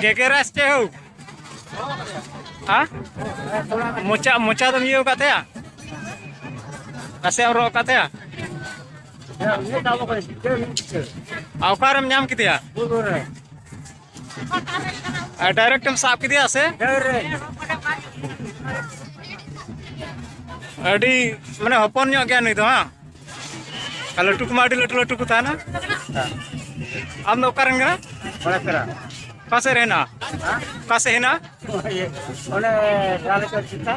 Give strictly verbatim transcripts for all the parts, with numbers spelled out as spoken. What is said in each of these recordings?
ᱜᱮᱜᱮᱨᱟ ᱥᱮ ᱪᱮᱫ ᱦᱳ? ᱦᱮᱸ? ᱢᱚᱪᱟ, ᱢᱚᱪᱟ ᱫᱚᱢ ᱤᱭᱟᱹ ᱟᱠᱟᱫ ᱛᱟᱭᱟ? ᱱᱟᱥᱮ ᱮᱢ ᱨᱚᱜ ᱟᱠᱟᱫ ᱛᱟᱭᱟ? ᱟᱨ ᱚᱠᱟᱨᱮᱢ ᱧᱟᱢ ᱠᱮᱫᱮᱭᱟ? ᱟᱨ direct ᱮᱢ ᱥᱟᱵ ᱠᱮᱫᱮᱭᱟ ᱥᱮ? ᱟᱹᱰᱤ ᱢᱟᱱᱮ ᱦᱚᱯᱚᱱ ᱧᱚᱜ ᱜᱮᱭᱟ ᱱᱩᱭ ᱫᱚ, ᱦᱟᱸ? ᱟᱨ ᱞᱟᱹᱴᱩ ᱠᱚᱢᱟ ᱟᱹᱰᱤ ᱞᱟᱹᱴᱩ ᱞᱟᱹᱴᱩ ᱠᱚ ᱛᱟᱦᱮᱱᱟ᱾ ᱟᱢ ᱫᱚ ᱚᱠᱟᱨᱮᱱ ᱠᱟᱱᱟ? ᱵᱟᱲᱮᱯᱮᱨᱟ᱾ ᱚᱠᱟ ᱥᱮᱫ ᱨᱮ ᱦᱮᱱᱟᱜᱼᱟ? ᱦᱮᱸ? ᱚᱠᱟ ᱥᱮᱫ ᱦᱮᱱᱟᱜᱼᱟ? ᱚᱱᱮ ᱰᱟᱞᱮ ᱪᱚᱞᱪᱤᱛᱟ᱾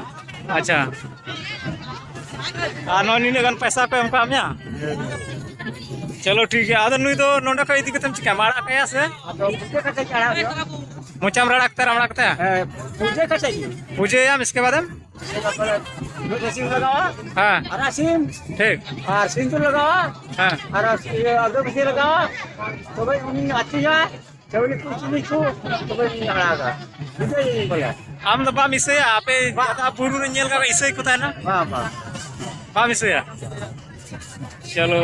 ᱟᱪᱪᱷᱟ᱾ ᱟᱨ ᱱᱚᱜᱼᱚᱭ ᱱᱤᱱᱟᱹᱜ ᱜᱟᱱ ᱯᱚᱭᱥᱟ ᱠᱚ ᱮᱢ ᱠᱟᱜ ᱢᱮᱭᱟ? ᱪᱚᱞᱚ ᱴᱷᱤᱠ ᱜᱮᱭᱟ᱾ ᱟᱫᱚ ᱱᱩᱭ ᱫᱚ ᱱᱚᱰᱮ ᱠᱷᱚᱱ ᱤᱫᱤ ᱠᱟᱛᱮᱢ ᱪᱤᱠᱟᱹᱭᱟ? ᱟᱲᱟᱜ ᱠᱟᱭᱟ ᱥᱮ? ᱟᱫᱚ ᱯᱩᱡᱟᱹ ᱠᱟᱛᱮ ᱪᱟᱲᱦᱟᱣ ᱦᱩᱭᱩᱜᱼᱟ᱾ ᱢᱚᱪᱟᱢ ᱨᱟᱲᱟ ᱠᱟᱛᱮ ᱟᱲᱟᱜ ᱠᱟᱛᱟᱭᱟ? ᱦᱮᱸ, ᱯᱩᱡᱟᱹ ᱠᱟᱛᱮ ᱜᱮ᱾ ᱯᱩᱡᱟᱹᱭᱟᱢ, ᱤᱥᱠᱮ ᱵᱟᱫᱮᱢ? ᱯᱩᱡᱟᱹ ᱠᱟᱛᱮ ᱢᱤᱫᱴᱮᱡ ᱥᱤᱢ ᱞᱟᱜᱟᱣᱟ᱾ ᱦᱮᱸ᱾ ᱟᱨᱟᱜ ᱥᱤᱢ᱾ ᱴᱷᱤᱠ᱾ ᱟᱨ ᱥᱤᱸᱫᱩᱨ ᱞᱟᱜᱟᱣᱟ᱾ ᱦᱮᱸ᱾ ᱟᱨ ᱤᱭᱟᱹ ᱟᱜᱚᱨᱵᱟᱹᱛᱤ ᱞᱟᱜᱟᱣᱟ᱾ ᱛᱚᱵᱮ ᱩᱱᱤ ᱟᱹᱛᱤᱧᱟ᱾ ᱪᱟᱣᱞᱮ ᱠᱚ ᱪᱤᱱᱤ ᱠᱚ, ᱛᱚᱵᱮ ᱤᱧ ᱟᱲᱟᱜᱟ᱾ ᱵᱩᱡᱷᱟᱹᱣ ᱤᱧ ᱵᱚᱞᱮ᱾ ᱟᱢ ᱫᱚ ᱵᱟᱢ ᱤᱥᱟᱹᱭᱟ? ᱟᱯᱮ ᱵᱟ- ᱡᱟᱫᱟ ᱵᱩᱨᱩ ᱨᱮ ᱧᱮᱞ ᱠᱟᱜ ᱤᱥᱟᱹᱭ ᱠᱚ ᱛᱟᱦᱮᱱᱟ? ᱵᱟᱝ, ᱵᱟᱝ᱾ ᱵᱟᱢ ᱤᱥᱟᱹᱭᱟ? ᱪᱚᱞᱚ᱾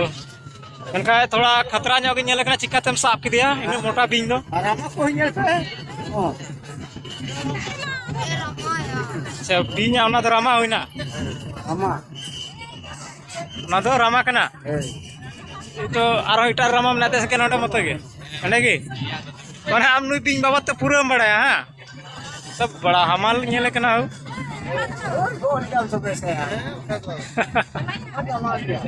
ᱢᱮᱱᱠᱷᱟᱱ ᱛᱷᱚᱲᱟ ᱠᱷᱟᱛᱨᱟ ᱧᱚᱜ ᱜᱮ ᱧᱮᱞ ᱠᱟᱱᱟ, ᱪᱤᱠᱟᱛᱮᱢ ᱥᱟᱵ ᱠᱮᱫᱮᱭᱟ ᱤᱱᱟᱹᱜ ᱢᱚᱴᱟ ᱵᱤᱧ ᱫᱚ? ᱟᱨ ᱟᱢᱟᱜ ᱠᱚ ᱧᱮᱞ ᱯᱮ᱾ ᱦᱚᱸ᱾ ᱟᱪᱪᱷᱟ, ᱵᱤᱧᱟᱜ ᱚᱱᱟ ᱫᱚ ᱨᱟᱢᱟ ᱦᱩᱭᱱᱟ? ᱨᱟᱢᱟ᱾ ᱚᱱᱟ ᱫᱚ ᱨᱟᱢᱟ ᱠᱟᱱᱟ? ᱦᱮᱸ᱾ ᱛᱚ ᱟᱨᱦᱚᱸ ᱮᱴᱟᱜ ᱨᱟᱢᱟ ᱢᱮᱱᱟᱜ ᱛᱟᱭᱟ ᱥᱮ ᱱᱚᱰᱮ ᱢᱚᱛᱚ ᱜᱮ? ᱱᱚᱰᱮ ᱜᱮ? ᱢᱟᱱᱮ ᱟᱢ ᱱᱩᱭ ᱵᱤᱧ ᱵᱟᱵᱚᱫ ᱛᱮ ᱯᱩᱨᱟᱹᱢ ᱵᱟᱲᱟᱭᱟ, ᱦᱮᱸ? ᱛᱚ ᱵᱟᱲᱟ ᱦᱟᱢᱟᱞ ᱧᱮᱞᱮ ᱠᱟᱱᱟ ᱦᱳ᱾ ᱳᱭ, ᱳᱭ, ᱟᱹᱰᱤ ᱟᱢ ᱥᱚᱵᱮ ᱥᱮ᱾ ᱟᱹᱰᱤ ᱟᱢᱟᱞ ᱜᱮᱭᱟ᱾